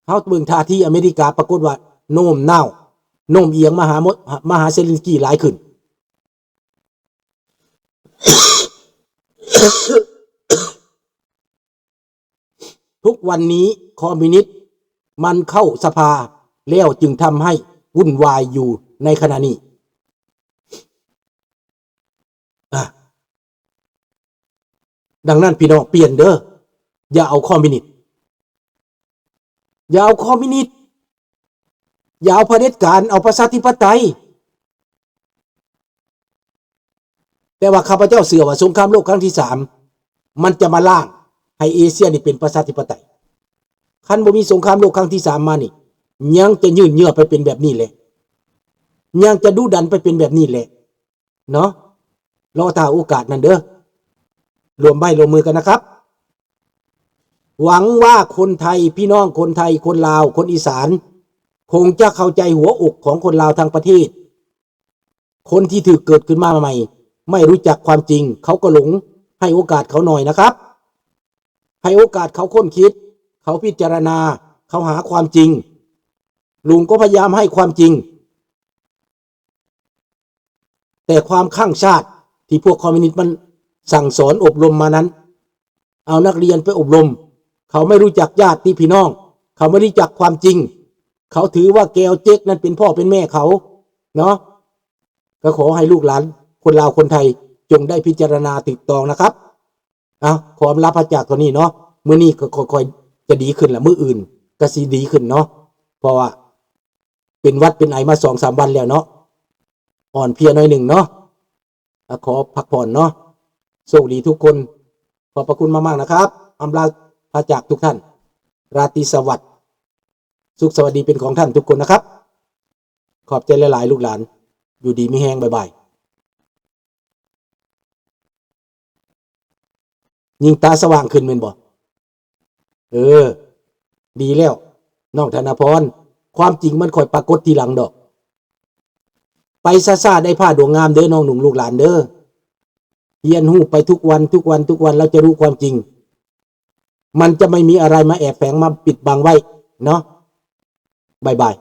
ເຮົາເບິ່ງທ່າທີອາເມລິກາ ປາກົດວ່າໂນ້ມນ້າວ ໂນ້ມອຽງມາຫາ ມ- ມາຫາເຊເລັນສກີຫຼາຍຂຶ້ນ. ທຸກວັນນີ້ຄອມມິວນິດມັນເຂົ້າສະພາແລ້ວ ຈຶ່ງທຳໃຫ້ວຸ່ນວາຍຢູ່ໃນຂະນະນີ້. ອາ ດັ່ງນັ້ນພີ່ນ້ອງປ່ຽນເດີ ຢ່າເອົາຄອມມິວນິດ ຢ່າເອົາຄອມມິວນິດ ຢ່າເອົາຜະເດັດການ ເອົາປະຊາທິປະໄຕ. ແຕ່ວ່າຂ້າພະເຈົ້າເຊື່ອວ່າສົງຄາມໂລກຄັ້ງທີສາມ ມັນຈະມາລ້າງໃຫ້ເອເຊຍນີ້ເປັນປະຊາທິປະໄຕ. ຄັນບໍ່ມີສົງຄາມໂລກຄັ້ງທີສາມມານີ້ ຍັງຈະຍືດເຍື້ອໄປເປັນແບບນີ້ແຫຼະ ຍັງຈະດຸດັນໄປເປັນແບບນີ້ແຫຼະ ເນາະ ລໍຖ້າໂອກາດນັ້ນເດີ ລວມໄມ້ລວມມືກັນນະຄັບ. ຫວັງວ່າຄົນໄທ ພີ່ນ້ອງຄົນໄທ ຄົນລາວ ຄົນອີສານ ຄົງຈະເຂົ້າໃຈຫົວອົກຂອງຄົນລາວທັງປະເທດ. ຄົນທີ່ຖືກເກີດຂຶ້ນມາໃໝ່ ໄມ່ຮູ້ຈັກຄວາມຈິງ ເຂົາກໍຫຼົງ ໃຫ້ໂອກາດເຂົາໜ້ອຍນະຄັບ ໃຫ້ໂອກາດເຂົາຄົ້ນຄິດ ເຂົາພິຈາລະນາ ເຂົາຫາຄວາມຈິງ ລຸງກໍພະຍາຍາມໃຫ້ຄວາມຈິງ. ແຕ່ຄວາມຄັ່ງຊາດທີ່ພວກຄອມມິວນິດມັນສັ່ງສອນອົບຮົມມານັ້ນ ເອົານັກຮຽນໄປອົບຮົມ ເຂົາໄມ່ຮູ້ຈັກຍາດຕິພີ່ນ້ອງ ເຂົາໄມ່ຮູ້ຈັກຄວາມຈິງ ເຂົາຖືວ່າແກວເຈັກນັ້ນເປັນພໍ່ເປັນແມ່ເຂົາເນາະ. ກໍຂໍໃຫ້ລູກຫຼານຄົນລາວຄົນໄທ ຈົ່ງໄດ້ພິຈາລະນາຖືກຕ້ອງນະຄັບ. ເອົາ ຂໍອຳລາພາຈາກຕົວນີ້ເນາະ ມື້ນີ້ກໍຄ່ອຍໆຈະດີຂຶ້ນລະ ມື້ອື່ນກໍຊິດີຂຶ້ນເນາະ ເພາະວ່າເປັນຫວັດເປັນໄອມາສອງສາມວັນແລ້ວເນາະ ອ່ອນເພຍໜ້ອຍໜຶ່ງເນາະ ກໍຂໍພັກຜ່ອນເນາະ. ໂຊກດີທຸກຄົນ ຂອບພະຄຸນມາກໆນະຄັບ. ອຳລາພາຈາກທຸກທ່ານ ລາຕີສະຫວັດ ສຸກສະຫວັດດີເປັນຂອງທ່ານທຸກຄົນນະຄັບ. ຂອບໃຈຫຼາຍໆ ລູກຫຼານ ຢູ່ດີມີແຮງ ບາຍບາຍ. ຍິ່ງຕາສະຫວ່າງຂຶ້ນແມ່ນບໍ່? ເອີ ດີແລ້ວ ນ້ອງທະນະພອນ ຄວາມຈິງມັນຄ່ອຍປາກົດທີຫຼັງດອກ. ໄປຊ້າໆ ໄດ້ຜ້າດວງງາມເດີ ນ້ອງໜຸ່ມລູກຫຼານເດີ. ຮຽນຮູ້ໄປທຸກວັນ ທຸກວັນ ທຸກວັນ ແລ້ວຈະຮູ້ຄວາມຈິງ. ມັນຈະໄມ່ມີອະໄລມາແອບແຝງ ມາປິດບັງໄວ້ເນາະ. ບາຍບາຍ.